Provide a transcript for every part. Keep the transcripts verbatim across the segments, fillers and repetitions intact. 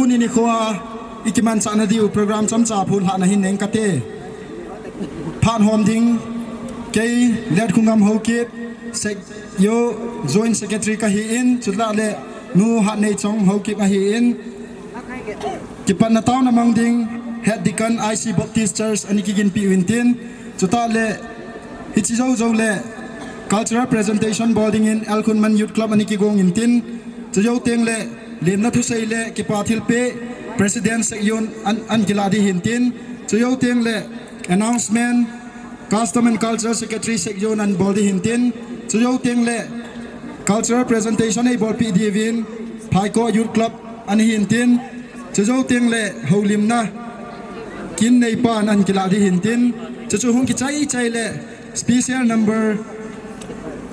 Tuni nikho a ikimanchah nadiu program chomcha phonlhahna hin neng kate. Phat hom ding, kei Letkhongam Haokip, Sek Yo Joint Secretary kahin, chutah le Nu Hatneichong Haokip ahin, kipatna taona mang ding, Head Deacon I C Baptist Church ana kiginpi uvintin, chutah le hiche jou jou le cultural presentation bol dingin L Khunman Youth Club ana kigong intin, chujou teng le lemna thusei le kipa thilpeh President Sek Yo'n ana kilah ding hintin, chujou teng le announcement Custom and Culture Secretary Sek Yo'n ana bol ding hintin, chujou teng le cultural presentation eibolpeh diuvin Phaikoh Youth Club ana hintin, chujou teng le houlimna kin neipan ana kilah ding hintin, chuchu hung kichai chai le special number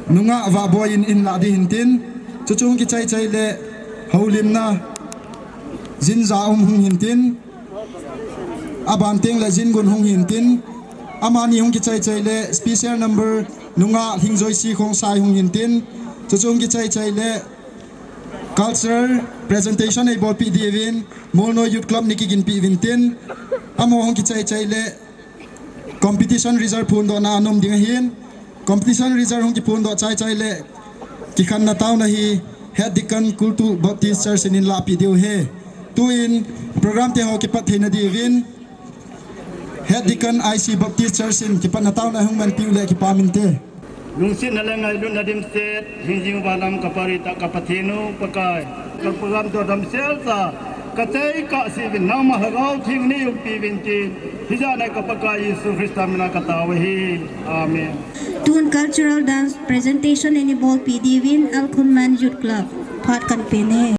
Nungah Vahboi in ana lah ding hintin, chuchu hung kichai chai le houlimna Jinjaum hung hintin, aban teng le Jingun hung hintin, amani hung kichai chai le special number Nungah Lhingjoisi Khongsai hung hintin, chuchu hung kichai chai le cultural presentation eibolpeh diuvin Molnoi Youth Club ana kiginpi uvintin, amaho hung kichai chai le competition result phondohna ana um ding ahin, competition result hung kiphondoh chai chai le kikhenna taona hi Head Deacon Kultu Baptist Church in ana lahpeh diu ahi. Tuin program teho kipat theina diuvin Head Deacon I C Baptist Church in kipatna taona hung manpeh u le kipah inte. Lungsetna le ngailutna dimset, hingjing vanlam ka Paritah ka Pathen u Pakai, ka program toh damsel cha ka chai kahseh uvin, nangma Lhagao Theng nei umpi uvintin, hijeh a ka Pakai Jesu Christa mina ka tao ahi. Amen. Tun cultural dance presentation ana bolpeh diuvin L Khunman Youth Club phat kahin pe e.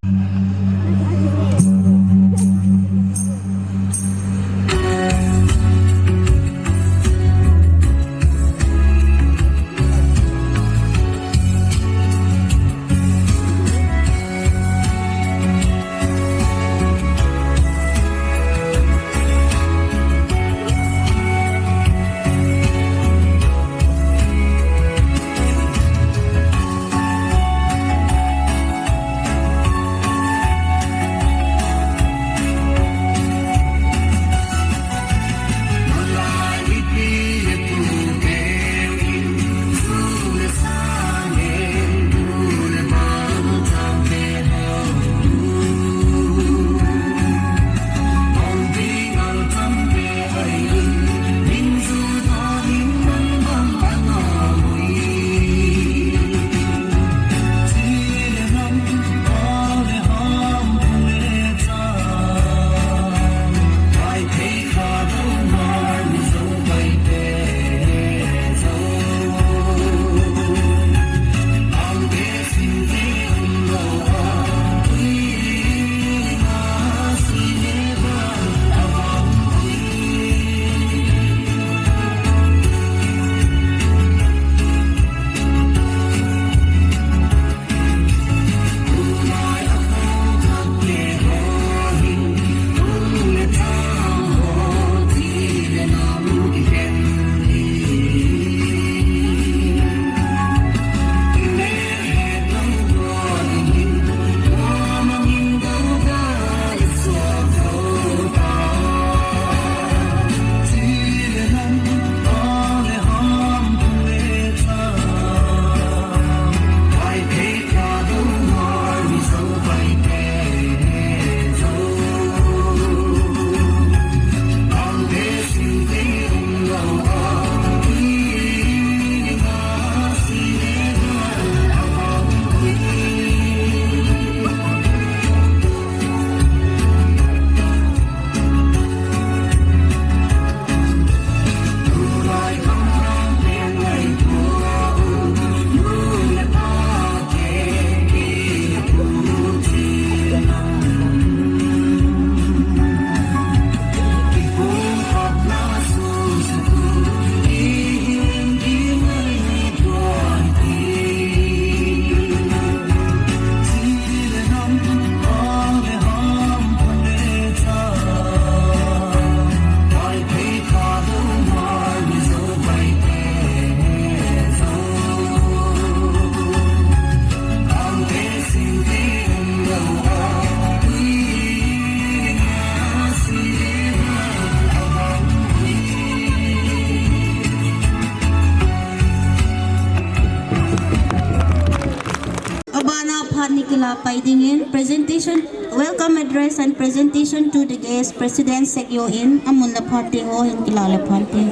Phat ni kila pai dingin presentation, welcome address and presentation to the guest, President Sekyo in amun le phat te ho hin kila le phat te.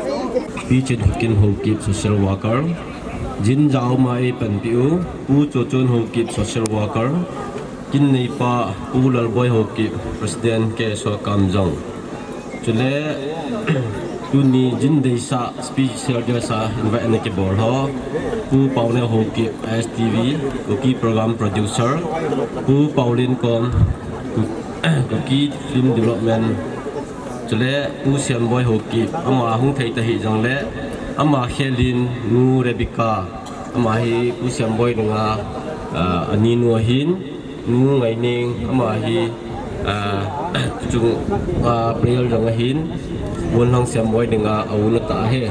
Pi Chinhukim Haokip, social worker. Jin Jaoma ei panpi u, Pu Chochon Haokip, social worker. Kin neipa, Pu Lalboi Haokip, President K S O Kamjong. Chule, tuni jin deisah speech share deisah invite ana kibol ho. Pu Pauneo Haokip, I S T V, Kuki program producer. Pu Paulin Kom, Ku-, Kuki film development. Chule, Pu Siamboi Haokip, ama hung thei ta hih jongle, ama khelin, Nu Rebecca, ama hi Pu Siamboi dinga, ah, aninu ahin, Nu Ngaining, ama hi, ah, chung, ah, player jong ahin, Wonhang Siamboi dinga, a u nata ahi.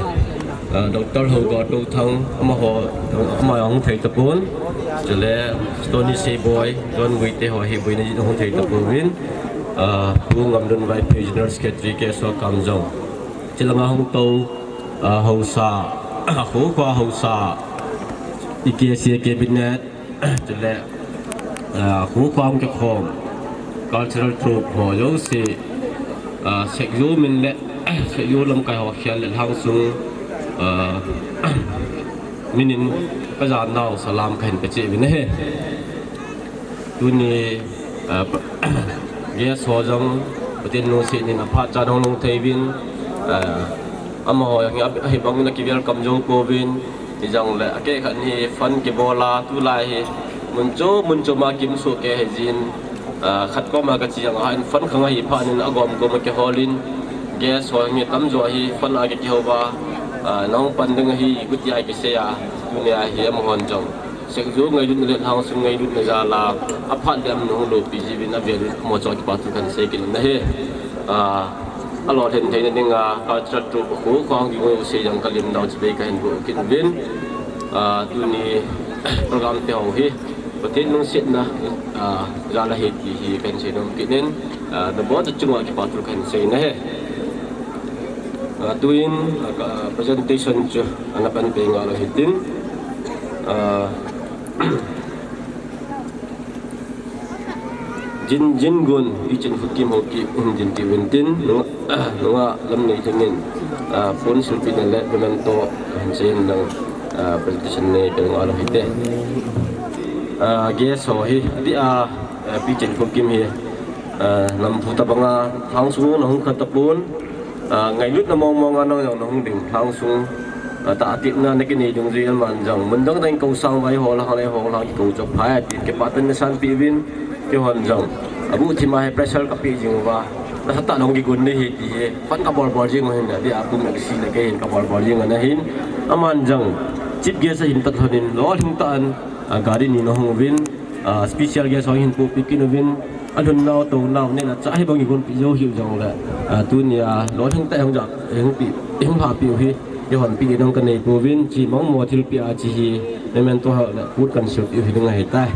Ah, Doctor Hoga Touthang, amaho, ama hung thei tapon. Chule, Tony Seiboi, John Guite ho hi, boina jin hung thei tapouvin. Ah, Pu Ngamlun Vaiphei, General Secretary, K S O Kamjong. Chulanga hung tou, ah, haosa, Khokho haosa, E K C A Cabinet, chule, ah, Khokho hung kikhom, cultural troupe ho jouse, ah, Sekjo min le, Sekjo lamkai ho khel le lhangsung, ah, minin kajanau salam kahin pecheh uvin ahi. Tuni, ah, pa-, guest ho jong, Pathen lungset in aphat chan hung lhung thei uvin, ah, amaho jong hi a, ahibang in aki welcome jou pouvin, hijongle akeh khat hi fund kibol a, tulai hi mun chom, mun chom a kimsoh kei hijin, ah, khat koma kache jong a, in fund khang ahi phat in agom gom a kihol in, guest ho jong hi tamjo hi fund a ki, kihou va, ah, nahung pan ding ahi, guti a kisei a, tuni a hi amahon jong Sekjo ngailutna le lhangsung ngailutna jal a, aphat le amun hung loupi jiuvin avel in amaho chunga kipa thu kahin sei kit in ahi. Ah, alolhin theina dinga cultural troupe Khokho hung kikhom jouse jong kalim nau chibai kahin bol kit uvin. Ah, tuni program te ho hi Pathen lungsetna, ah, jal ahi ti hi kahin sei nom kit in, ah, nabonchauva chunga kipa thu kahin sei in ahi. Ah, tuin, ah, ka, ah, presentation chu ana pan peh ngal u hitin. Ah, Jin, Jin Gun, Pi Chinhukim Haokip, um, jin ti uvin tin, nunga, ah, nunga Lamneilhing in, ah, phone silpi na le, memento, ah, sei in lang, ah, presentation nei peh ngal u hite. Ah, guest ho hi, ati a, ah, Pi Chinhukim hi, ah, namphu tabanga, lhangsung nahung kha tapon, ah, ngailutna mong mong a nang jong nahung ding, lhangsung, ah, tahbehna nakinei dungjui in aman jong, mun dang dang kou sang vai ho lang, hang le ho lang kikou chop phai tin, kipah tah in nasanpeh uvin, keihon jong, abuh thim a hi pressure kapeh jing uva, nasatah in hung kigon ding ahi ti hi, pan kabol bol jing u ahin, ati a kum le kisi le kei hin kabol bol jing u ahin, aman jong, chief guest ahin tat lhon in, lolhing tah in, ah, gari ni nahung uvin, ah, special guest ho hin pohpeh kit uvin, alhun nau, tou nau, neh le chah hibang igonpeh jou hiu jongle, ah, tunia lolhing tah in hung ja, hung peh, hung lhahpeh u hi, keihon peh ding kanei pouvin, chi mong mo thilpeh a chi hi, memento ho le, put kan silpeh u hiding ahitai.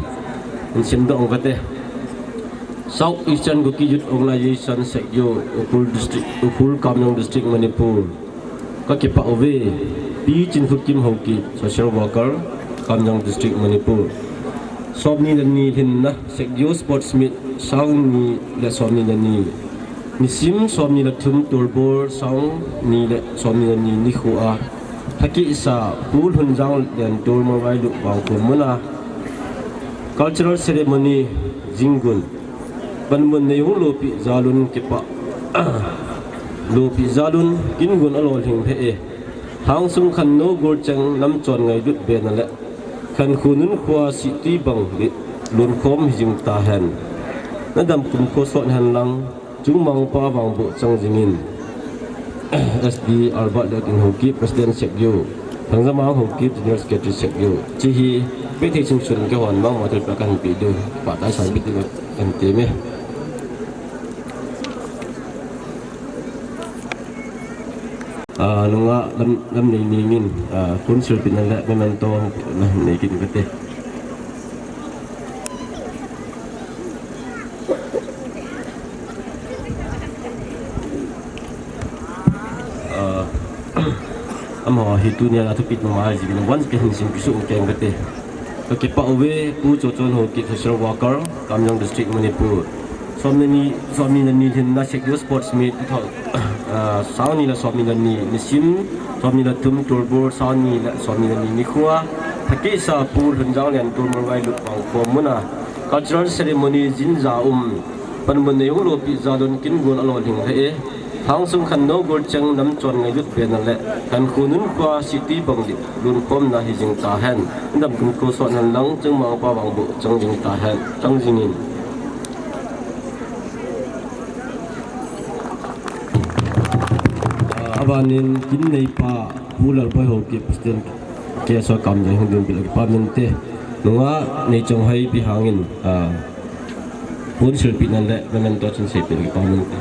In simdoh ong kate. South Eastern Kuki Youth Organization, Sekjo, Ukhrul District, Ukhrul, Kamjong District, Manipur. Kakipah uve, Pi Chinhukim Haokip, social worker, Kamjong District, Manipur. Somni le ni lhinna, Sekjo Sports Meet, sang ni le somni le ni. Nisim somni le thum Tolbol, sang ni le somni le ni nikho a. Thakisa, Pu Lhunjang Lentur Mavailu Vangkhom muna. Cultural ceremony, Jin Gun. Panmun nei hung loupeh jal un kipah. Loupeh jal un, Jin Gun alolhing lheh e. Lhangsung khannou golcheng lamchon ngailut bena le. Khankho nunkho a sihtwi bang lunkhom hijing tahen. Nadam kumkho sot hen lang, chungmangpa vangboh chang jingin. S D Albert Lekin Haokip, President Sekjo. Thangjamang Haokip, General Secretary Sekjo. Chi hi, peh thei chun chun keihon mangmo thilpeh kahin peh diu. Pah tah in sanpeh diu kahin ti e. Ah, nunga Lam, Lamneilhing in, ah, phone silpehna le memento nei kit kate. Ah, amaho hi tunia la thupeh mama jing in once again hin simkit sou keng kate. Kipah uve, Pu Chochon Haokip, Social Worker, Kamjong District, Manipur. Somni le ni, somni le ni lhinna Shakespeare Sports Meet, ah, sangni le somni le ni, nisim, somni le thum, Tolbur, sangni le somni le ni nikhoa, Thakisa Pu Lhunjang Liantu Mongvailut Vangkhom muna, cultural ceremony jinja um, panmun neihung lopi jal un kin gon alolhing lheh e. Thangsung Khannou Golcheng Namchon Ngailut Banner le Khankho Nunkhoa City Bangdip lunkhomna hijing tahen. Damkum kho sot hen lang, Chingmangpa Vangboh chang jing tahen, chang jingin. Ah, abanin kin neipa Pu Lalboi Haokip, President K S O Kamjong, hung ding bil kipa mente. Nunga Neichonghoi Bihang in, ah, pon silpeh nan le memento chun seipeh kipa mente.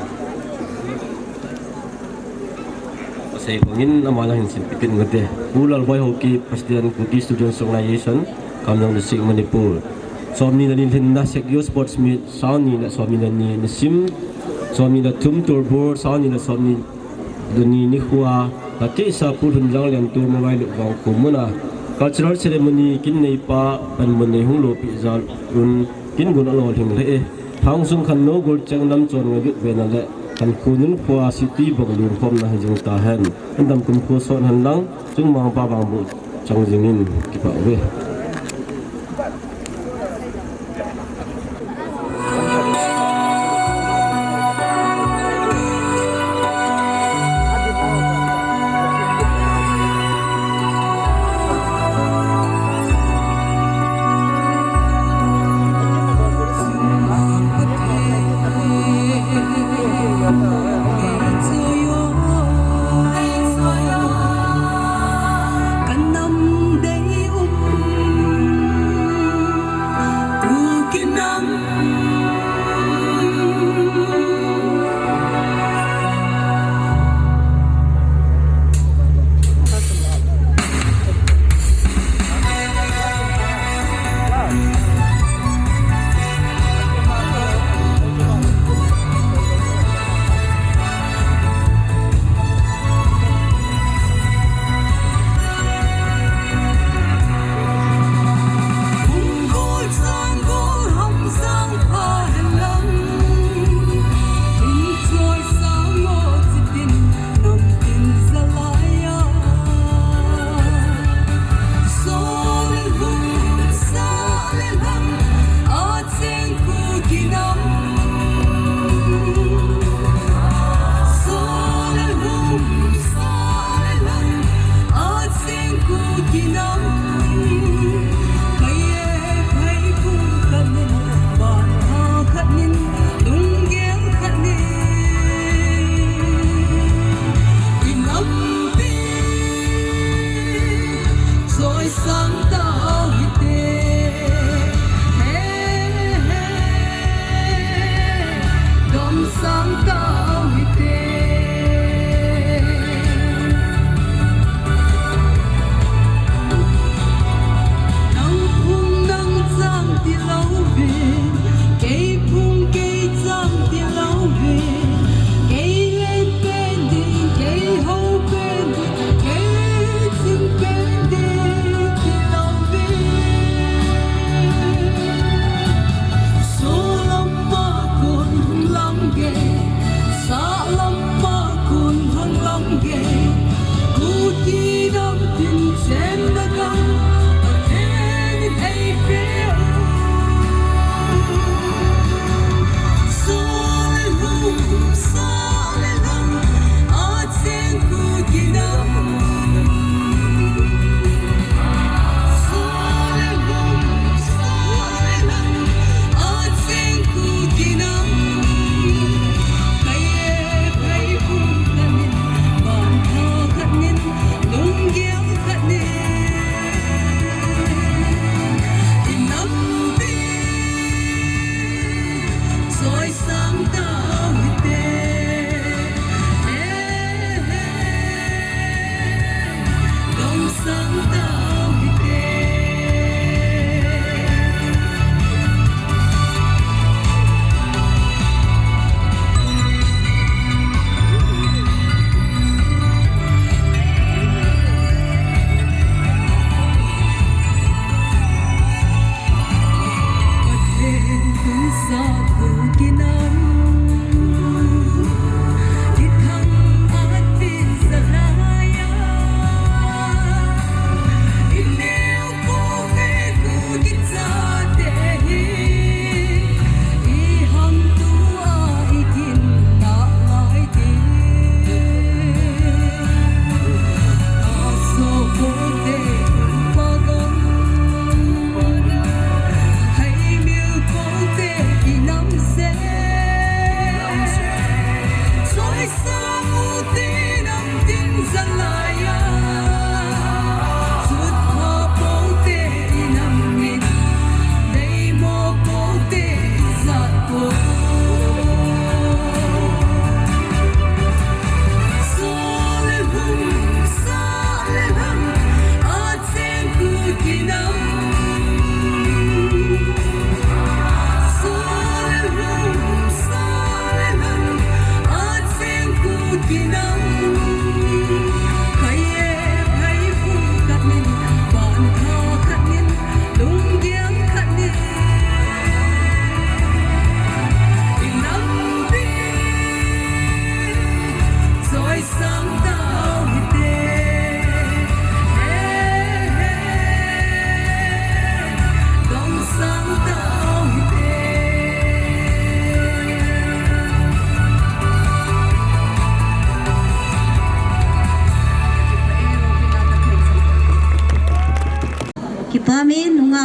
Asei bangin ama lang hin silpeh kit mente. Pu Lalboi Haokip, President Kuki Students Organization, Kamjong District, Manipur. Somni le ni lhinna Shakespeare Sports Meet, sangni le somni le ni nisim, somni le thum, Tolbur, sangni le somni le ni nikhoa, Thakisa Pu Lhunjang Liantu Mongvailut Vangkhom muna, cultural ceremony kin neipa, panmun neihung lopi jal un kin gon alolhing lheh e. Thangsung Khannou Golcheng Namchon Ngailut Banner le Khankho Nunkhoa City Bangdip lunkhomna hijing tahen. Damkum kho sot hen lang, Chingmangpa Vangboh chang jingin, kipah uve.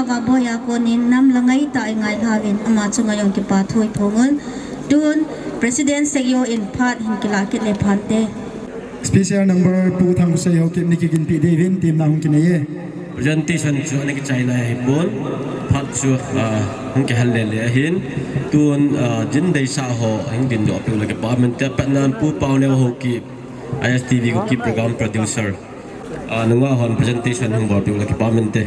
Vaboi a konin nam la ngai tah a i ngai lhauvin ama chunga jong kipa thu i phong un. Tun President Sekyo in phat hin kila kit le phante. Special number Pu Thangkhosei Haokip ni kiginpi diuvin team na hung kinei e. Presentation chu ana kichai nai ahipon, phat chu, ah, hung kihal le le ahin. Tun, ah, jin deisah ho hung din doh peh u le kipa mente, apat nan Pu Paoneo Haokip, I S T V Kuki program producer. Ah, nungah hon presentation hung bol peh u le kipa mente.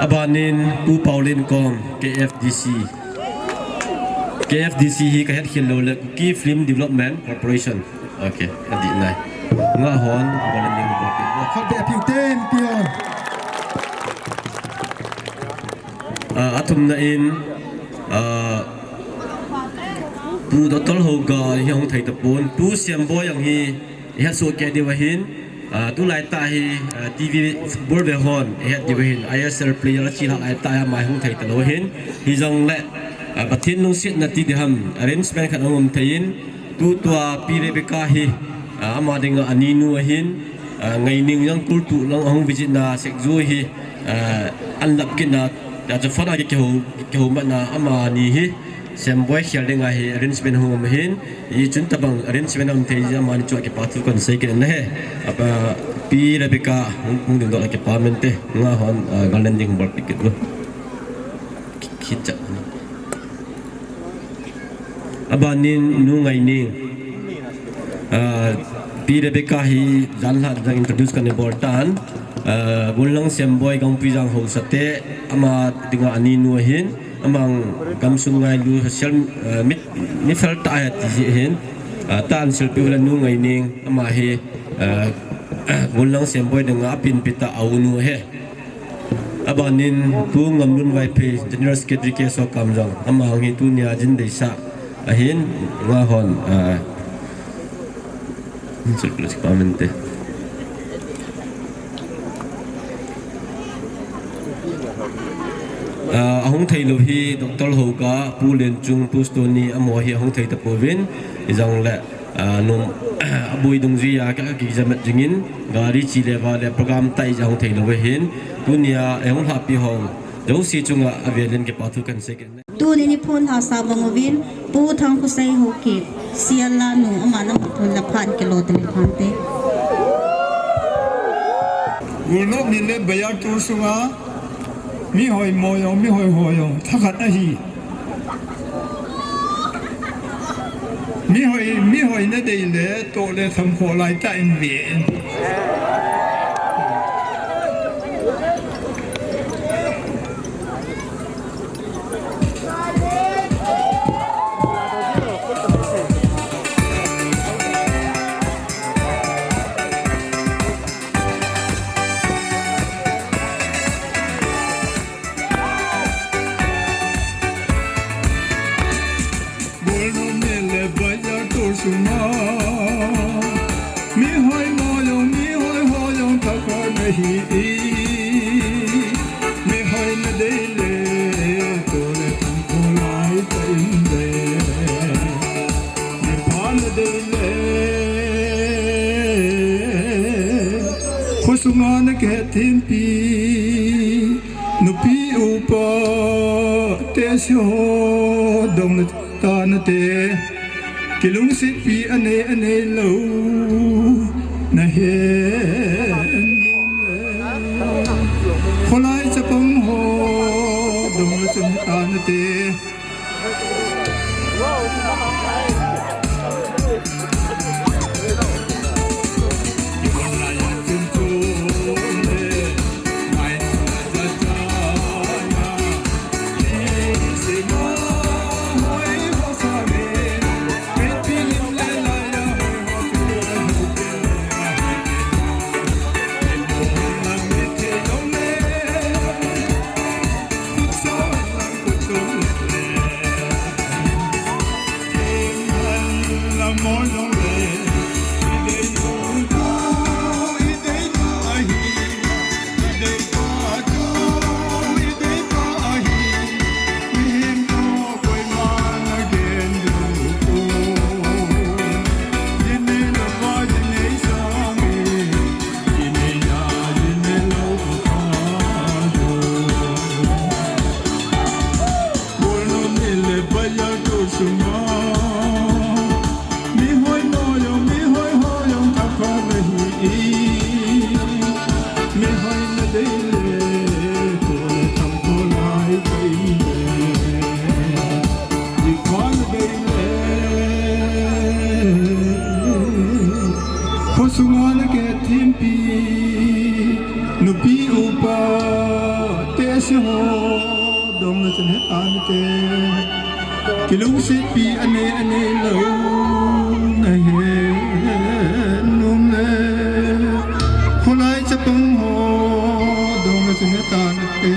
Abanin Pu Paolin Kom, K F D C. K F D C hi ka het khel lou le, Kuki Film Development Corporation. Okay, adih nai. Nungah hon, volunteer hung bol peh u. Khat beh piu ten, piu. Ah, athumna in, ah, Pu Doctor Hoga hi hung thei tapon, Pu Semboi jong hi i het soh kei diu ahin, ah, tulai tah hi, ah, T V football ve hon i het diu ahin, I S L player a chi lhah lai tah hi ama hung thei talou ahin, hijongle, ah, Pathen lungsetna ti ding ham, arrangement khat ahung um thei in, tutua Pi Rebecca hi, ah, ama dinga aninu ahin, ah, Ngaining jong kultu lang ahung visit na Sekjo hi, ah, an lap kit na, ah, chu fana kihou, kihou mat na amani hi, Semboi khel dinga hi arrangement hung um ahin, hichun tabang arrangement um thei jeh a amani chu kipa thu kan sei kit na he. Apa Pi Rebecca hung, hung din doh le kipa mente, nungah hon, ah, gal len ding hung bol peh kit u. Ki, ki cha. Abanin Nu Ngaining. Ah, Pi Rebecca hi jan lhah jong introduce kan bol tan. Ah, Gunlang Semboi Gangpijang haosa te, ama dinga aninu ahin, amang gamsung ngailu social, ah, mi, mi fel tah ahi ti jeh ahin. Ah, tan silpi u le Nu Ngaining, ama hi, ah, Gunlang Semboi dinga apinpi tah a unu ahi. Abanin Pu Ngamlun Vaiphei, General Secretary K S O Kamjong, ama jong hi tunia jin deisah ahin, nungah hon, ah, circulate pa mente. Ah, ahung thei lou hi Doctor Hoga, Pu Lenchung, Pu Stony, amaho hi ahung thei tapouvin, hijongle, ah, nom, aboi dungjuia ka, ka kijam jingin, gari chi le va le program tah ija hung thei lou ahin, tunia, eh, hung lhahpi ho jouse chunga avel in kipa thu kan sei kit e. Tuni ni phone lhasah bang uvin, Pu Thangkhosei Haokip, Sial la nu, ama nama phone la phan kilo te le phante. Gulnop ni le bazar tour sunga, mi hoi mo jong, mi hoi ho jong, thakhat ahi. Mi hoi, mi hoi na dei le, toh le tham kho lai tah in ve. Gulnop ni le bazar tour sunga, mi hoi mo jong, mi hoi ho jong thakhat ahi. Mi hoi na dei le, toh le tham kho lai tah in ve. Mi pha na dei le, khosunga na kihetthempi, nupi upa te si ho dong le tana te, kilungsetpi anei anei lou na hen. Kholai chapang ho dong le tana te. Sipi ane ane lo na he num le. Kholai chapang ho dong na sina ta na te.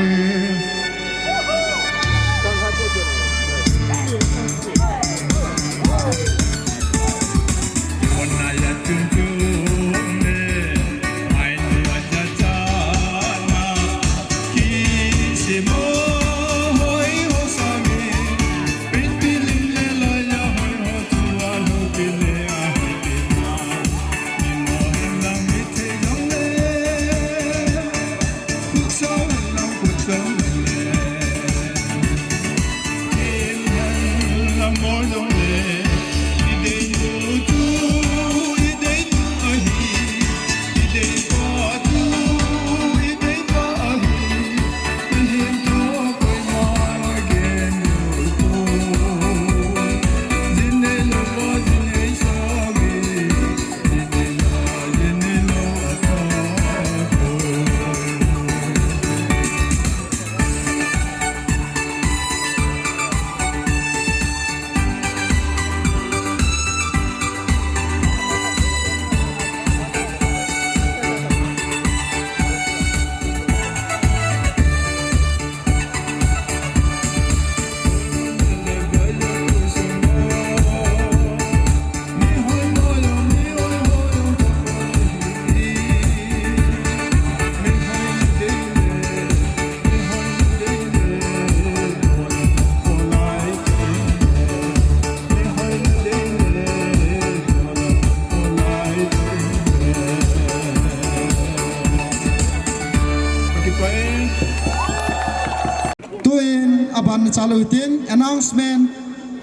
Tuin aban na chalu tin announcement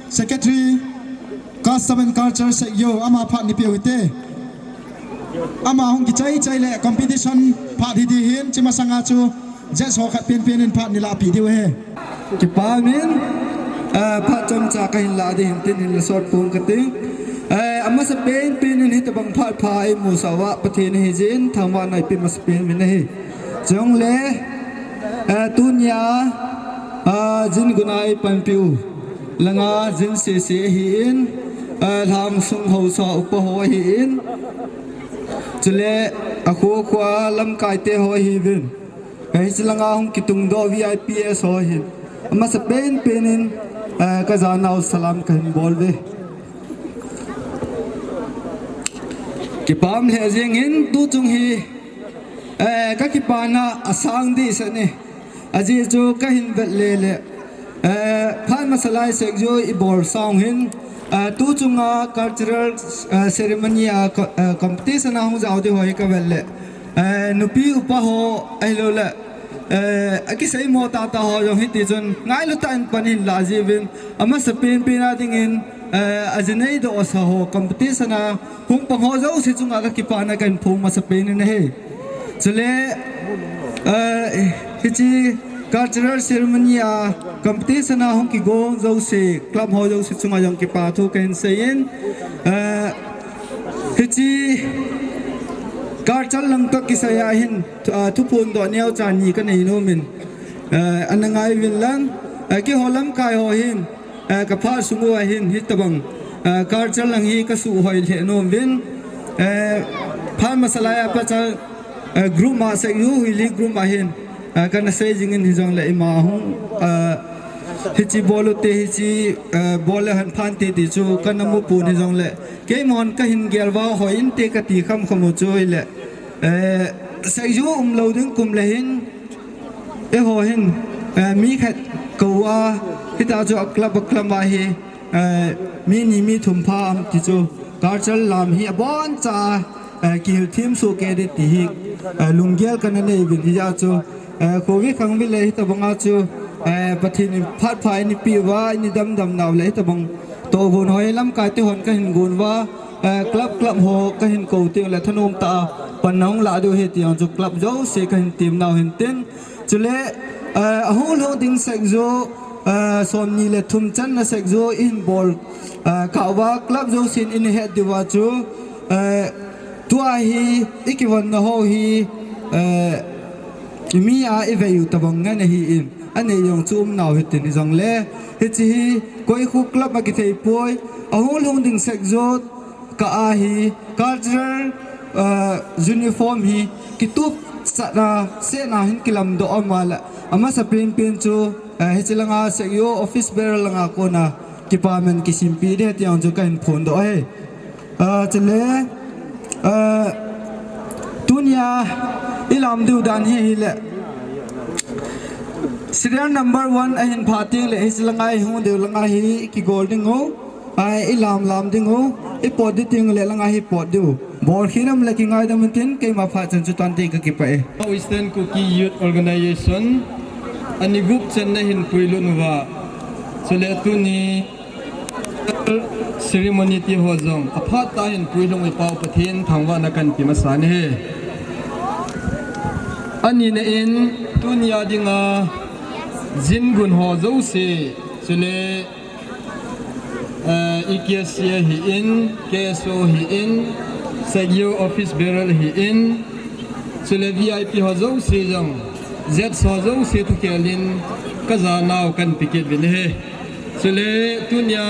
secretary custom and culture sek yo ama phat ni piu hite. Ama hung kichai chai le competition phat hi di hin chima sanga chu jet so khat pen pen in phat ni la pi diu he. Kipa min, eh, phat chomcha kahin la di hin tin hin la sot pung kati. Eh, amasa pen pen in hitabang phat pha imu sawa Pathen hi jin thangwa nai pi masa pen min hi. Chong le, eh, tunia, ah, jin gunai pan piu. Langa jin sese hi in, eh, lang sung ho sa upa ho hi in. Chule, a khu khua lamkai te ho hi vin. Ka hi silanga hung kitung do V I P S ho hin. Amasa pen pen in, eh, ka janau salam kahin bol ve. Kipam le jing in tu chung hi, eh, ka kipana asang di sa ni. Aji chu kahin vet le le. Eh, phat masa lai sek ju i bol sang hin. Eh, tu chunga cultural, eh, ceremony a co-, eh, competition a hung jao di ho hi ka vet le. Eh, nupi upa ho, ahilou le, eh, akisei mo tata ho jong hiti chun, ngailu tah in pan hin la jiuvin, amasa pen pen a dingin, eh, ajinei doh sa ho competition a, hung pang ho jouse chunga ka kipana kahin phong masa pen in ahi. Chule, eh, hichi cultural ceremony a competition a hung kigon jouse, club ho jouse chunga jong kipa thu kahin sei in, eh, hichi culture lang toh kisai a hin, thu, ah, thuphon doh neo cha ni ka nei nom in, eh, ana ngai uvin lang, eh, keiho lamkai ho hin, eh, ka phat sung uva hin hitabang, eh, culture lang hi ka suhoi lheh nom uvin, eh, phat masa lai a pat cha, eh, group ma sek u huili group ma hin, eh, kana sei jing in hijong le ima hung, eh, hichi bol u te hichi, eh, bol le han phan te ti chu kana mu pon hijong le. Keimon kahin gel uva hoi inte kati kham kham u chu hile. Eh, sek u um lou ding kum le hin, eiho hin, eh, mi khat kou a, hita chu a club a club a hi, eh, mi ni mi thum pha am ti chu, culture lam hi abon cha, eh, kihil thim soh kei ding ti hi, eh, lunggel kana nei uvin hija chu, eh, Covid khang uvin le hitabang a chu, eh, Pathen in phat pha eina pe uva, eina damdam nau le hitabang tohgon hoi lamkai te hon kahin gon uva, eh, club club ho kahin kou teng le thanom tah a pan na hung la diu ahi ti jong chu club jouse kahin tem nau hin tin. Chule, eh, ahung lhung ding sek u, eh, som ni le thum channa sek u ihin bol, eh, kha uva club jousen ina het diuva chu, eh, tua hi i kivon na ho hi, eh, mi a i vei u tabang ngen ahi in. Anei jong chu um nau hitin hijongle, hiche hi koi khu club a kithei poi, ahung lhung ding sek jot kah a hi cultural, uh, uniform hi kitup sat a, sena hin kilamdoh a um a le, amasa penpen chu, uh, hiche langa sek jo office bearer langa kona kipaman kisimpi ding ti jong chu kahin phondoh e. Ah, chule, ah, tunia ilam diu dan hi hile. Serial number one ahin pha teng le hiche langa ihung diu langa hi kigol ding u. Ai, ilam lam ding u. Ipot ding teng le langa hi pot diu. Bol khinam le kingaidam intin keima phat chan chu tante kakipah e. Eastern Kuki Youth Organization ani gup chan nahin puilut uva. Chule tuni ceremony ti ho jong aphat tah in puilhung ipau Pathen thangvahna kahin pe masa e. Anina in tunia dinga jingun ho jouse, chule, eh, E K S A hi in, K S O hi in, Sagio office bearer hi in, chule V I P ho jouse jong, Z S ho jouse thukhel in kajanau kahin pe kit uvin ahi. Chule tunia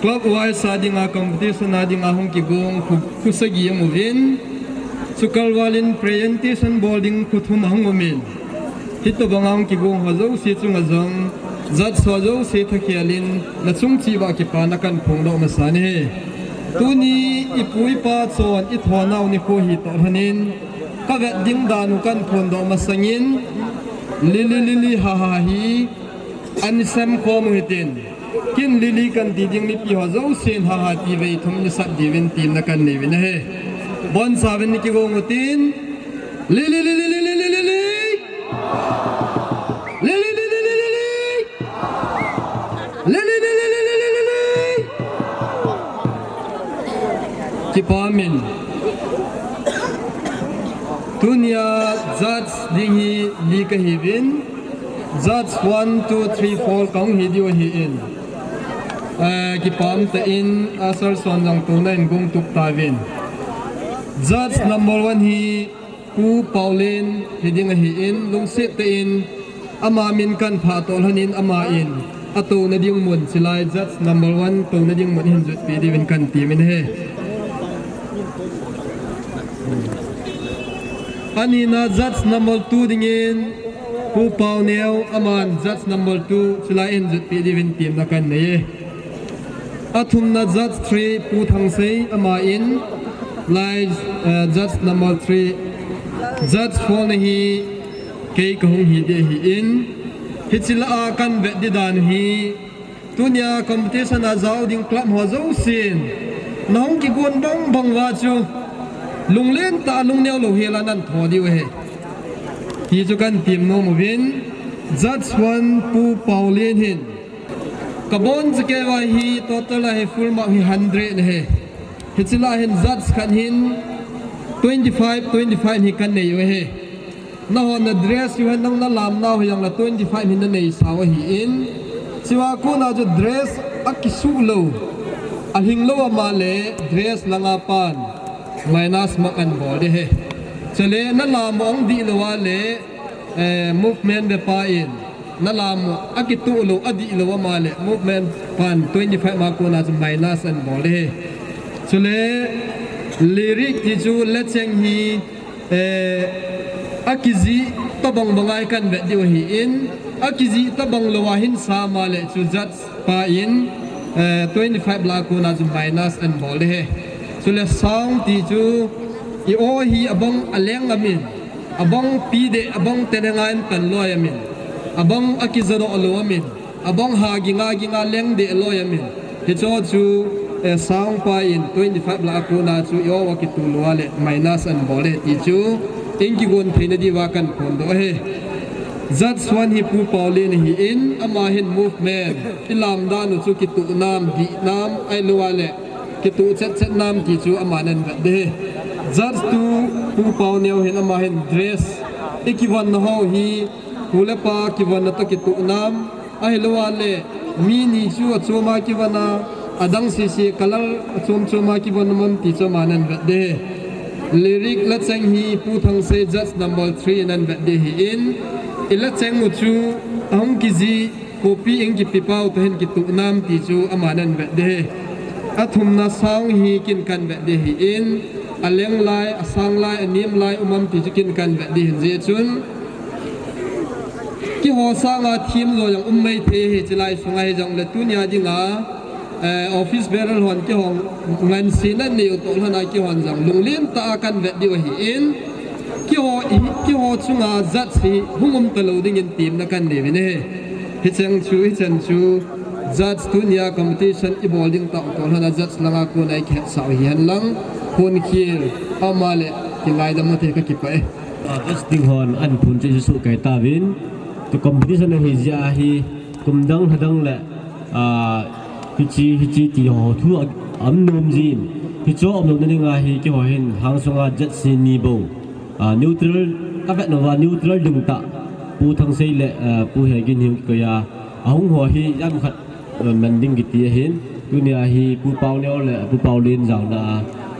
club wise a dinga competition a dinga hung kigong khu, khu sagi ahung uvin. Chukalval in presentation bol ding khu thum ahung umin. Hitobanga hung kigong ho jouse chunga jong, judge ho jouse thukhel in nachung cheh uva kipana kahin phongdoh masa e. Tuni ipu ipa chon ithonau nikho hi toh lhonin, kavet ding dan u kahin phondoh masangin, Lili lili ha ha hi, An sem khom u hitin. Kin lili kan ti ding mipi ho jousen ha ha ti vei thum ni sat diuvin temna kan nei uvin ahi. Boncha uvin ni kigong utin. Lili lili lili lili lili. Lili lili lili lili. Lili lili lili lili lili. Kipa min. Tunia judge ding hi li kahiuvin. Judge one, two, three, four kahung hi diu ahin. Eh, kipah tah in, ah, Sir Son jong tuna in gong tup tauvin. Judge number one hi Pu Paulin hi ding ahin, lungset tah in ama min kan phah toh lhonin ama in atouna ding mun, chulai judge number one touna ding mun hin jutpi diuvin kan temin ahi. Anina judge number two dingin Pu Pauneo, aman judge number two, chulai in jutpi diuvin temna kan nei e. Athumna judge three, Pu Thangsei, ama in, lai, eh, judge number three, judge four na hi kei kahung hi ding ahin, hiche lah a kan vet ding dan hi, tunia competition a jao ding club ho jousen, nahung kigon bang bang uva chu, lunglen tah a lungneo lou hel a nan tho diu ahi. Ti chu kan tem nom uvin, judge one Pu Paulin hin, kabonchakei uva hi total a hi full mark hi hundred ahi. Hiche lah a hin judge khat hin twenty five, twenty five hi kan nei u ahi. Nahon na dress u hen, nang na lamnau hi jong la twenty five hin na neisa u ahin. Chua kona chu dress akisuh lou, alhing lou ama le dress langa pan minus mark an bol ding ahi. Chule na lam u ahung dih lou a le, eh, movement be pa in, na lam u akitoh lou, adih lou ama le movement pan twenty five ma kona chu minus an bol ding ahi. Chule lyric ti chu lecheng hi, eh, akijih tobang banga hi kan vet diu ahin, akijih tobang lou a hin sa ama le chu judge pa in, eh, twenty five lah a kona chu minus an bol ding ahi. Chule sound ti chu i aw hi abang aleng amin, abang pi deh, abang tenenga in pan loi amin, abang akijadoh lou amin, abang ha ginga ginga leng deh loi amin. Hicho chu, eh, sound pa in twenty five lah a kona chu i aw akitoh lou a le minus an bol e ti chu, in kigon theina diuva kan phondoh ahi. Judge one hi Pu Paulin ahin, ama hin movement, i lam dan u chu kitoh nam, dih nam, ahilou a le kitoh chet chet nam ti chu aman ahin vet ding ahi. Judge two Pu Pauneo hin, ama hin dress, i kivon na ho hi, pu le pa kivon na toh kitoh nam, ahilou a le mi ni chu achom a kivon a, adang sese color achom chom a kivon nam ti chu aman ahin vet ding ahi. Lyric lacheng hi Pu Thangsei judge number three in ahin vet ding ahin, i lacheng u chu ahung kijih copy in kipe pau toh hin kituh nam ti chu aman ahin vet ding ahi. Athumna sound hi ken kahin vet ding ahin, aleng lai, asang lai, anem lai um am ti chu ken kahin vet ding ahin, jeh chun keiho sanga themjo jong um maithei ahi, chulai sunga hijongle tunia dinga, eh, office bearer hon keiho ngansena anei u toh lhona keihon jong lunglen tah a kahin vet diu ahin, keiho, keiho chunga judge hi hung um talou dingin temna kahin nei uvin ahi. Hicheng chu, hichan chu judge tunia competition ibol ding tah u toh lhona judge langa kona ikihetsah u hihen lang, ponkhel ama le kingaidam u te, kakipah e. Ah, judge ding hon ahin phonchoi suhsuh kei tauvin, tu competition ahi jeh a hi, kum dang lha dang le, ah, hiche, hiche ti ho thu a, aum nom jin. Hiche umlouna dinga hi keiho hin hangsunga judge ni bou, ah, neutral, kavet nauva neutral ding tah, Pu Thangsei le, ah, Pu Hegin hi koi a, ahung ho hi ijat khat, ah, man ding kiti ahin. Tunia hi Pu Paoneo le Pu Paolen jaona a,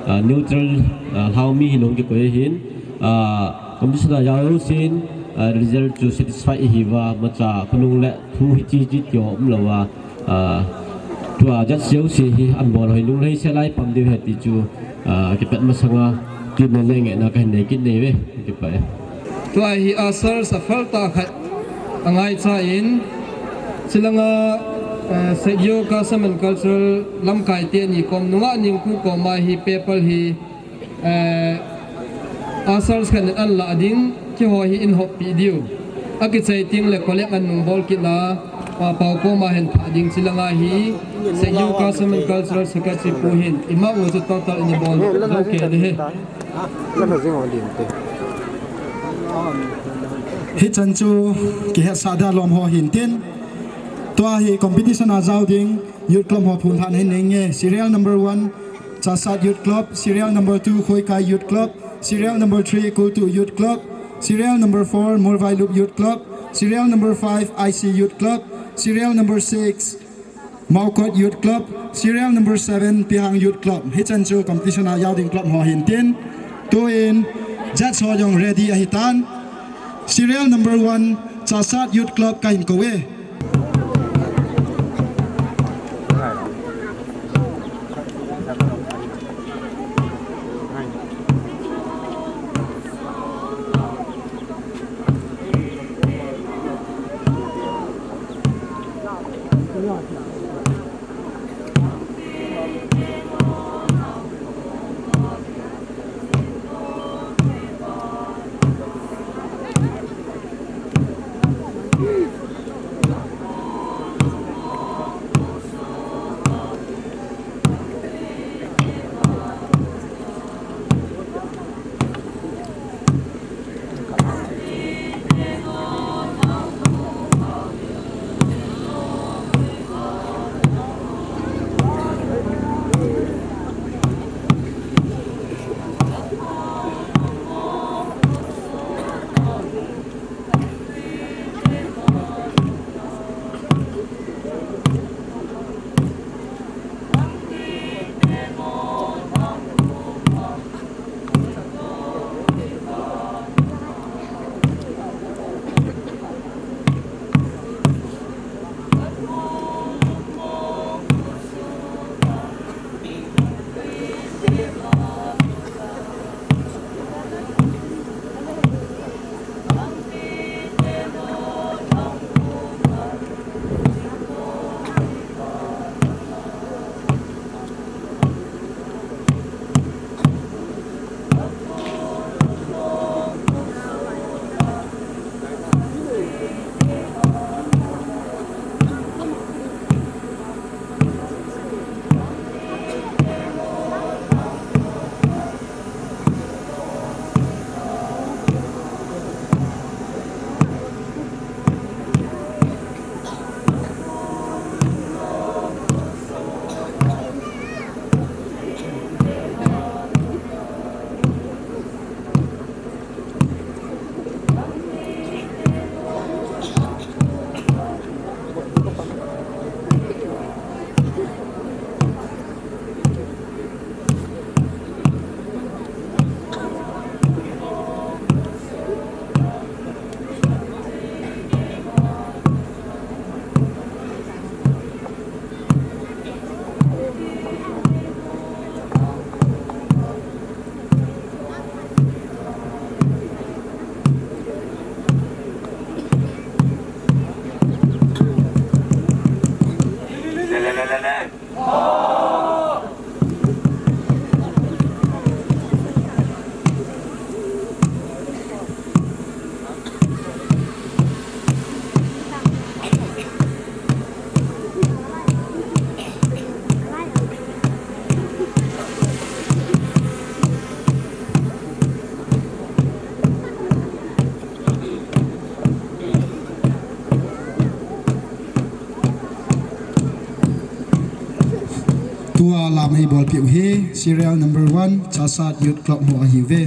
ah, neutral, ah, lhaomi hilou kikoi ahin. Ah, competition a jaosen, ah, result chu satisfy ihiuva, imacha khonung le thu hiche hiche ti ho umlouva, ah, tua judge jouse hi ahin bol ho hi lunglhai sel a ipam diu ahi ti chu, ah, kipet masanga tuni le ngehna kahin nei kit nahi uve, kakipah e. Tua hi ushers aphal tah khat angaicha in, chulanga, eh, Shakeo Custom and Cultural lamkai teni kom, nungah ningku koma hi paper hi, eh, ushers khat in ahin lah ding, keiho hi ihin hoppi diu. Akichai tengle collect ahin nung bol kit na, Pa Pao koma hin thah ding, chulanga hi Shakeo Custom and Cultural Secretary pu hin, imacha chu total in ibol jou kei ding ahi. Hichan chu kihetsah da lom ho hintin. Tua hi competition a jao ding youth club ho phonlhahna hin neinge. Serial number one, Chassad Youth Club. Serial number two, Khoikai Youth Club. Serial number three, Kultu Youth Club. Serial number four, Mualvailup Youth Club. Serial number five, I C Youth Club. Serial number six, Maokot Youth Club. Serial number seven, Pihang Youth Club. Hichan chu competition a jao ding club ho hintin. Tuin judge ho jong ready ahitan. Serial number one, Chassad Youth Club kahin kou e. Lam eibolpeh u hi serial number one, Chasat Youth Club ho ahiuve.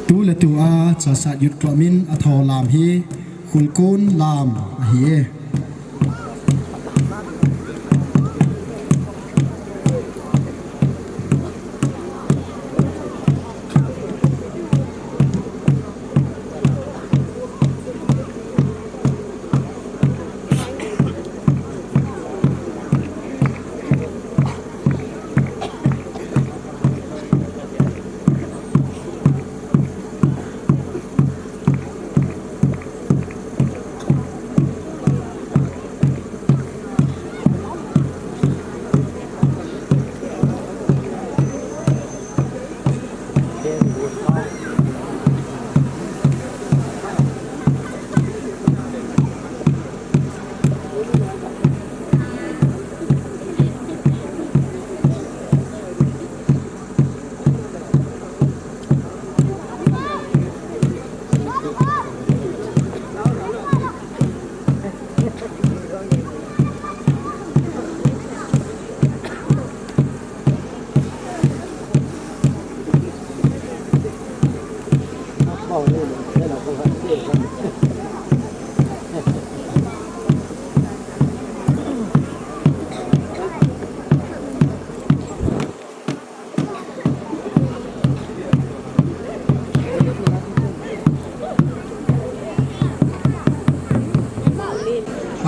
Tuletua Chasat Youth Club in atho lam hi Khulkon lam ahi e.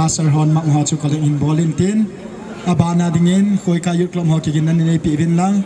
Usher hon map ho chu collect in bol in tin. Abana dingin Khoika Youth Club ho kiginna nei peh uvin lang.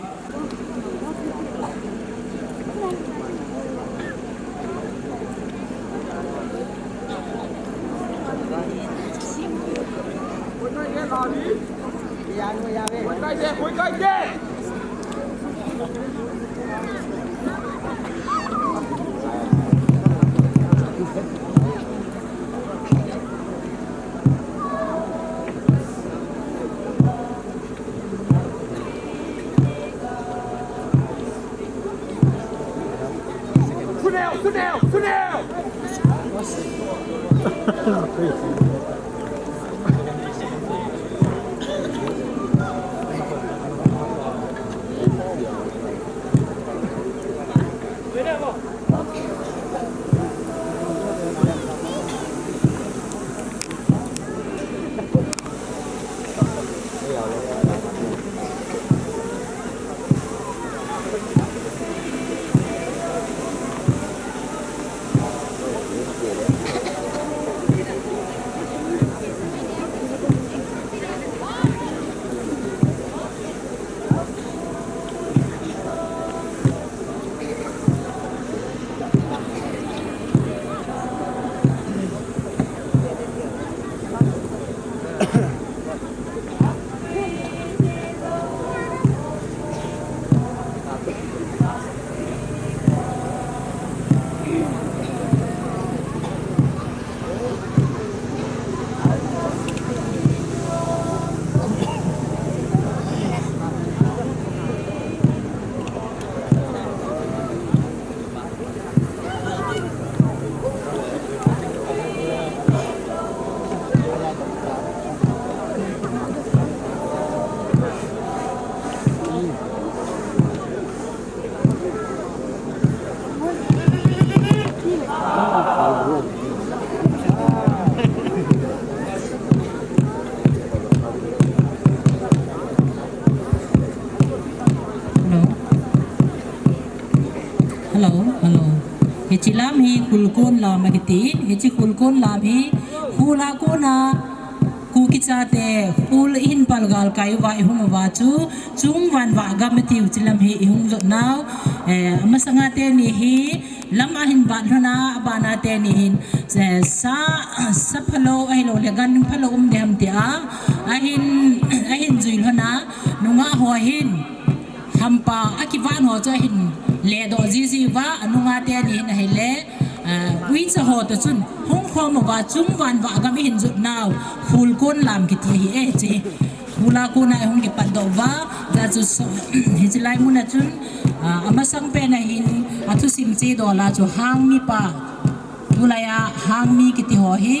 Hello, hello. Hiche lam hi Khulkon lam akiti. Hiche Khulkon lam hi Khul a kona Kuki chate Khul ihin palgal kai uva ihung uva chu Chungvan Vahgam itiu hiche lam hi ihung jot nau. Eh, amasanga teni hi lam ahin vat lhona, abana teni hin, eh, sa, sa phalou ahilou le gan phalou um dem tia ahin, ahin jui lhona, nungah ho hin hampa akivat ho chu ahin ledoh jiji uva, anunga teni hin ahile, ah, uicha ho toh chun hung khom uva Chungvan Vahgam ihin jot nau, Khulkon lam kiti ahi e hiche. Khul a kona ihung kipatdoh uva, hijeh chun so, hiche lai muna chun, ah, amasang pen a hin athusim chedol a chu Hangmi pa, tulai a Hangmi kiti ho hi,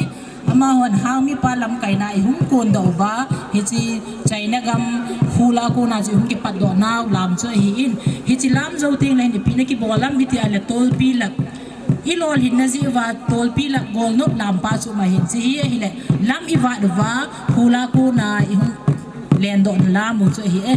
amahon Hangmi pa lamkaina ihung kondoh uva, hiche China gam Khul a kona chu ihung kipatdoh nau lam chu ahin, hiche lam jou tengle hin ipi na kibol ham iti ahile Tolpi Lak, ilolhinna jeh uva Tolpi Lak golnop lam pa chu um ahin, hiche hi ahile lam ivat uva Khul a kona ihung lendoh na lam u chu ahi e.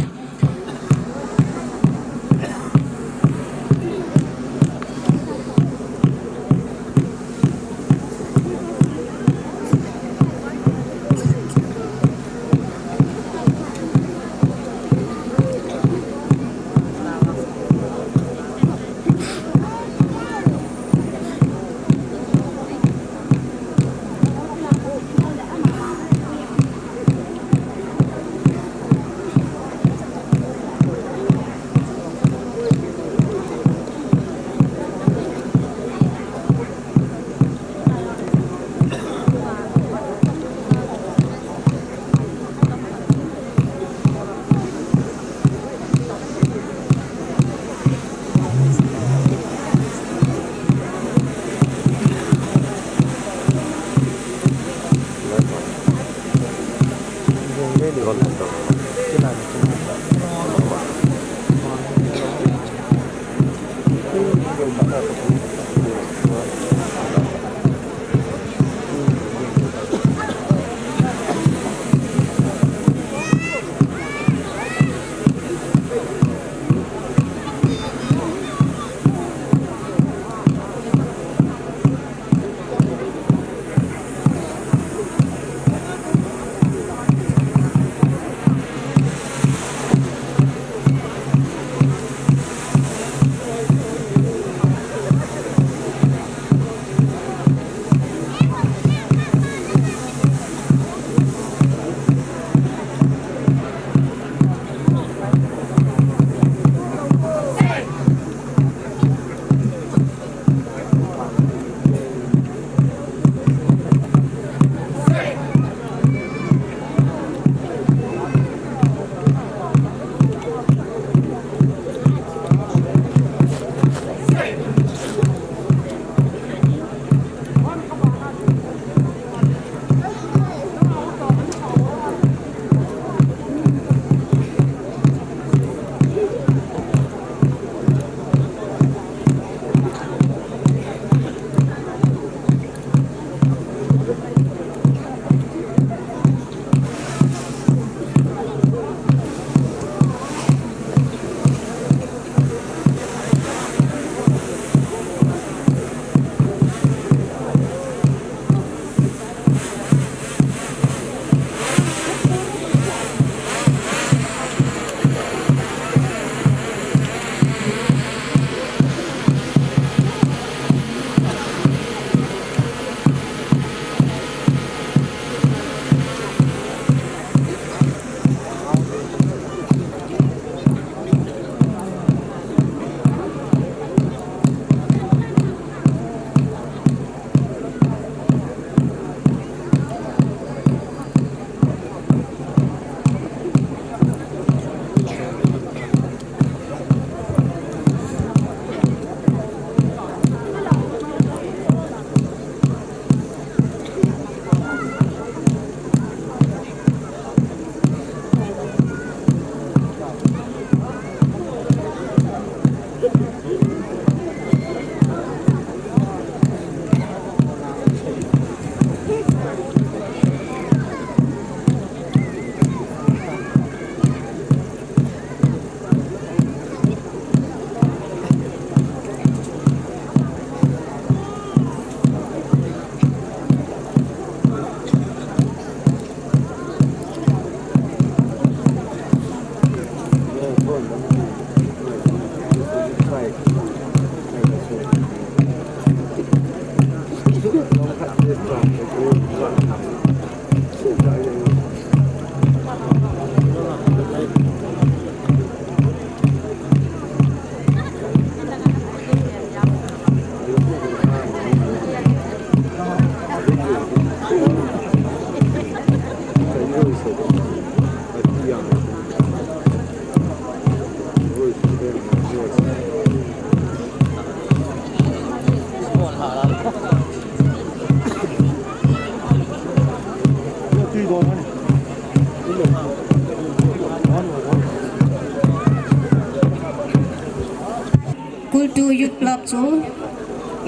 Club chu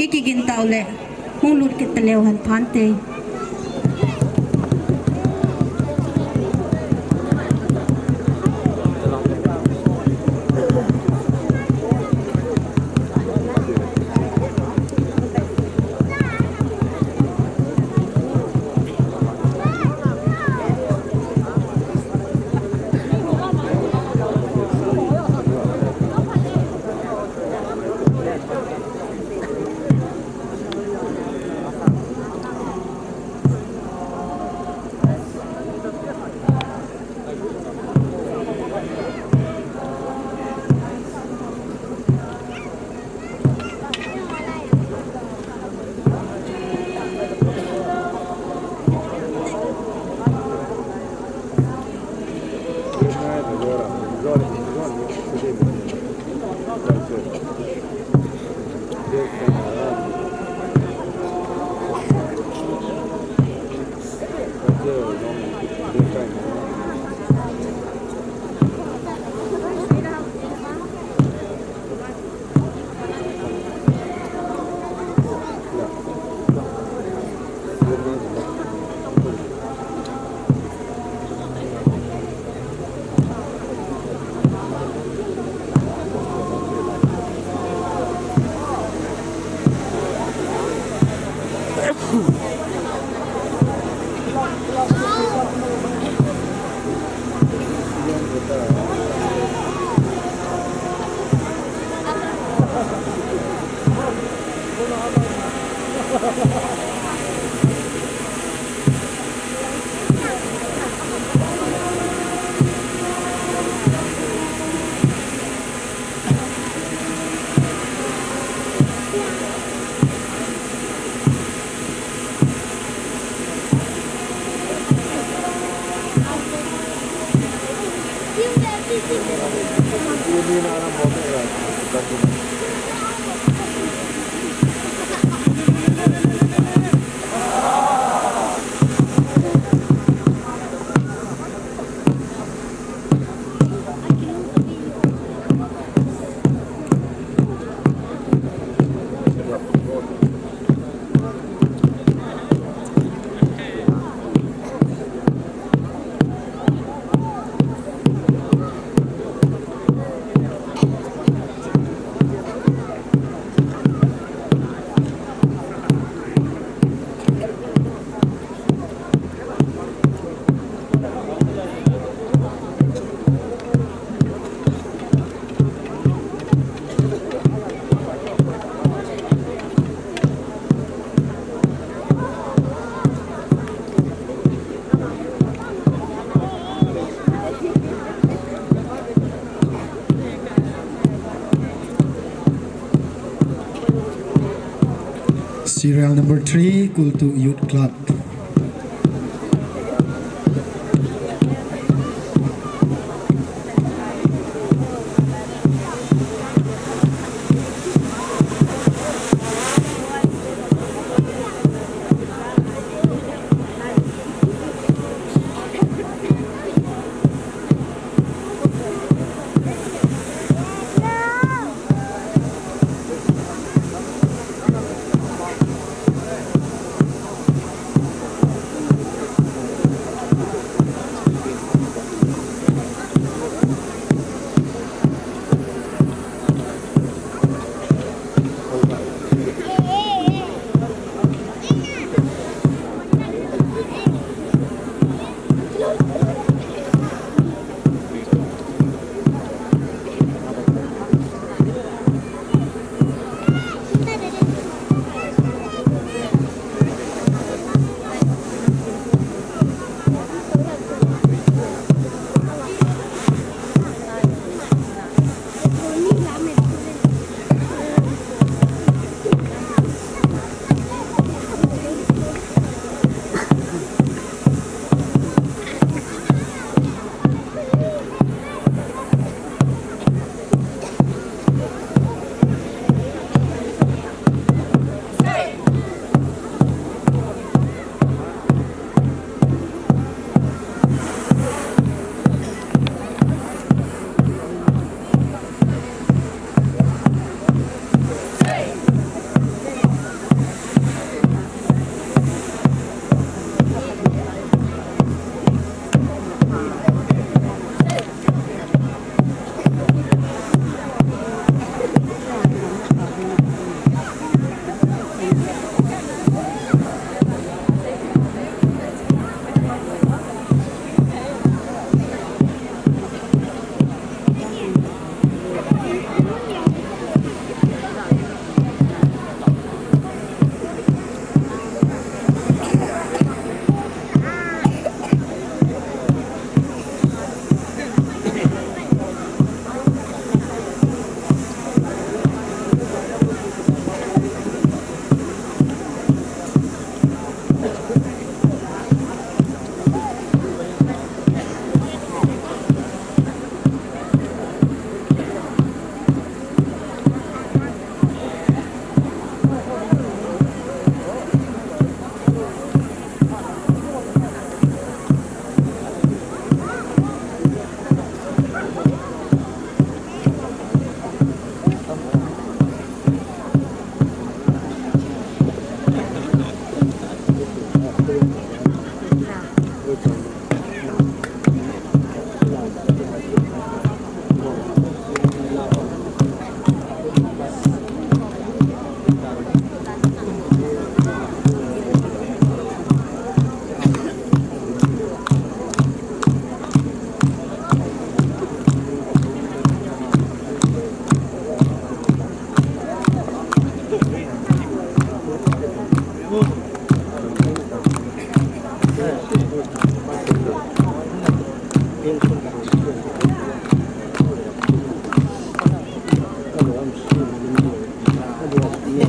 i kigin tau le, hung lut kit ta leu hen phante. Serial number three, Kultu Youth Club.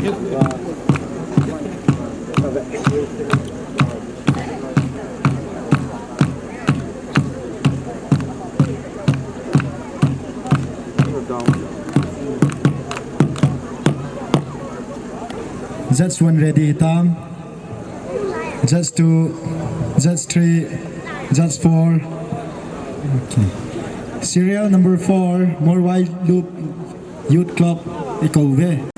Judge one ready tam. Judge two, judge three, judge four. Okay. Serial number four, Morwai Loop Youth Club, i kou ve.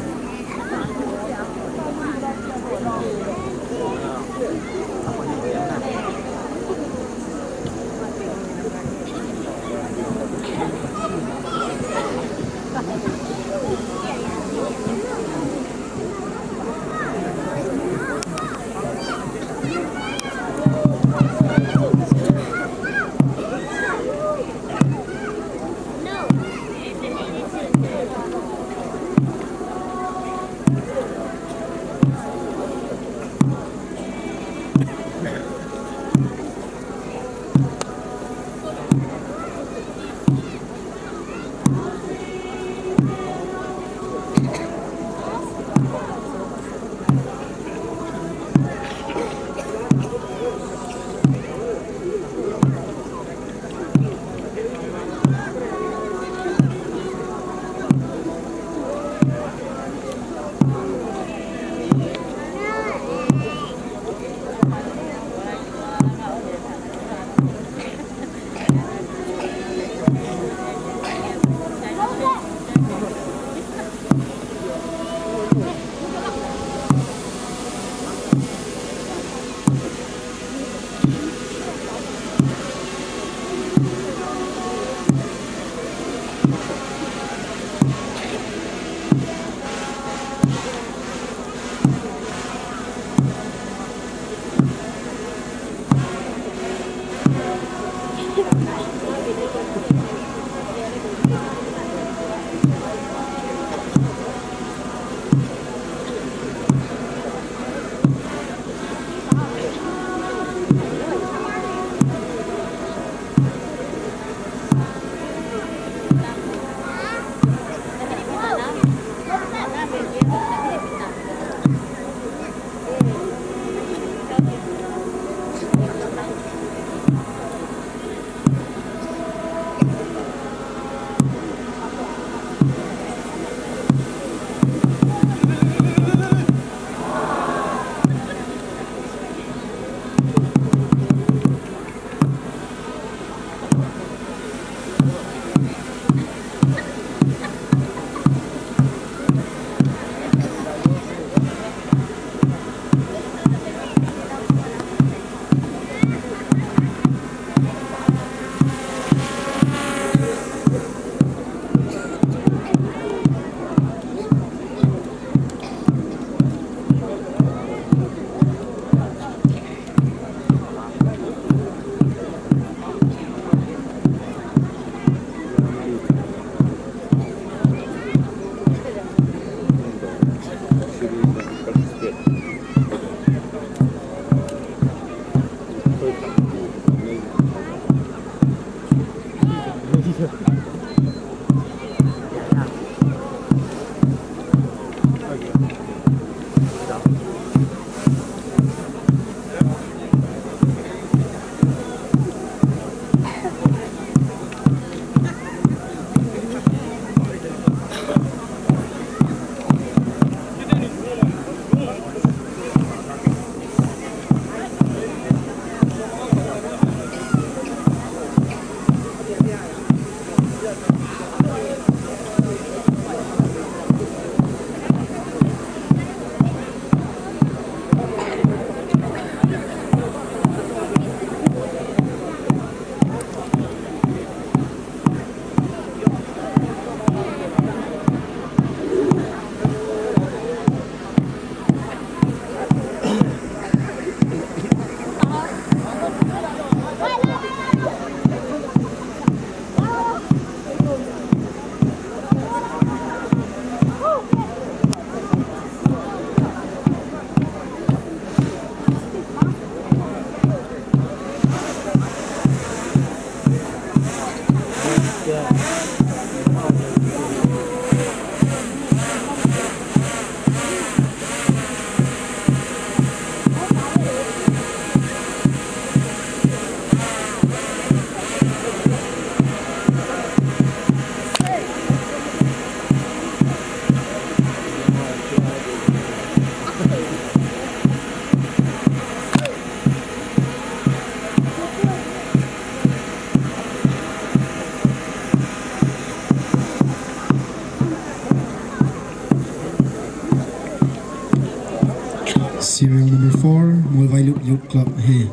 Serial number four, Molvailup Youth Club ahi.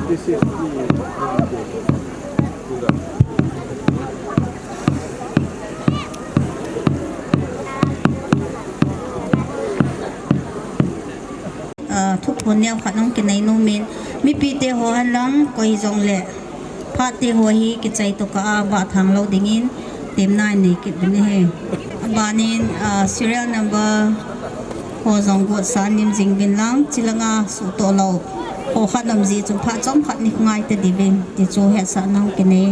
This is the Ah, thuphon neo khat hung kinei nom in, mipite ho hen lang, koi jong le, phat te ho hi kichai tokah a vah thang lou dingin, temna in nei kit uvin ahi. Abanin, ah, serial number ho jong gotsa nim jing uvin lang, chilanga suhtoh lou ho khat um jeh chun phat chomkhat ni ngai ta diuvin, ti chu hetsahna hung kinei.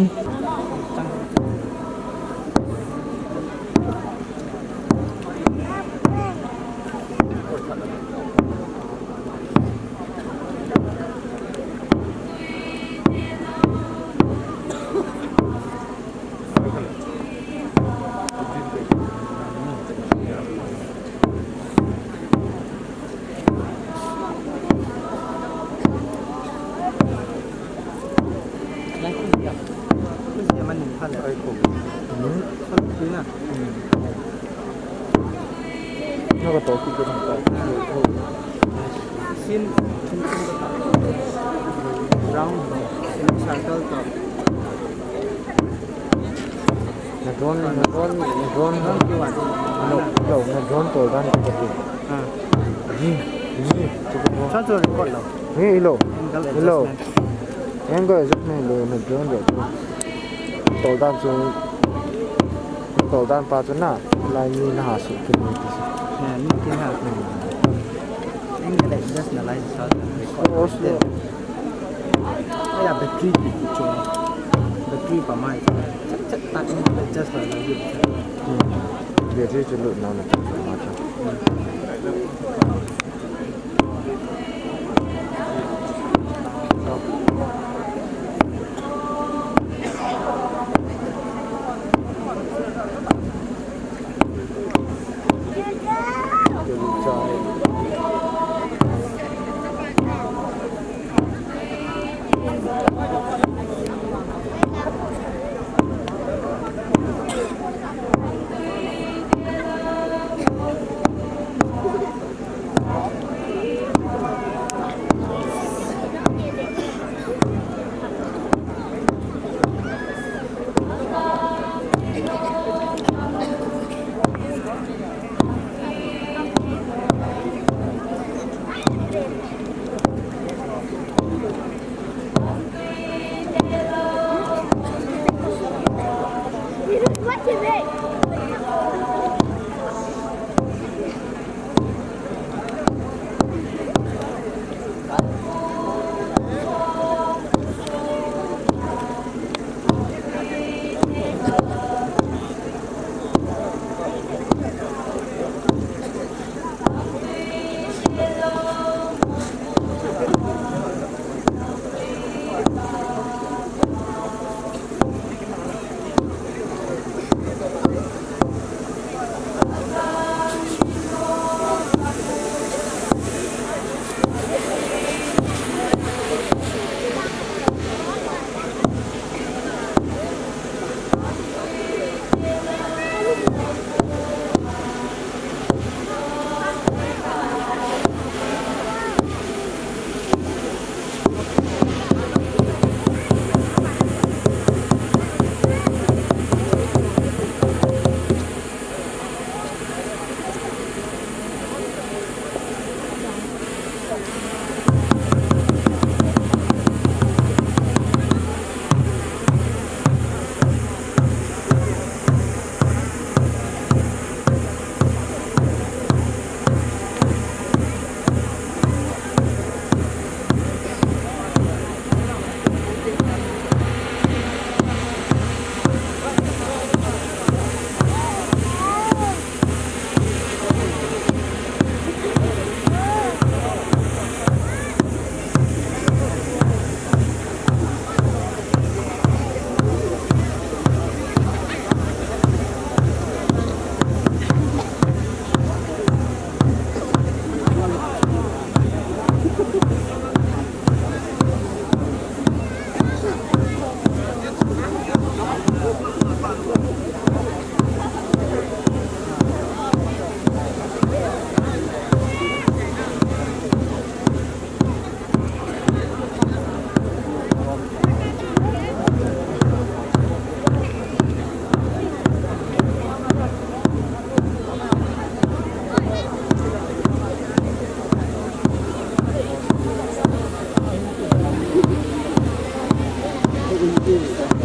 Sin, round, circle to. Na drone, na drone, na drone, no, no, na drone tol dan ka ti. Ah. Ji, ji, chu ko. Sa chu record lo. Ni lo. Angle adjustment. Angle adjustment lo, na drone lo. Tol dan chu, tol dan pa chu na, lai ni na ha su ki ni ti. Ya, ni ki ha. Hmm. Angle adjust na lai sa record. Oh, slow. Aya battery ti chu. Battery pa mai. Chat chat ta in adjust la la. Hmm. Battery chu lut na na chu ma chu. India.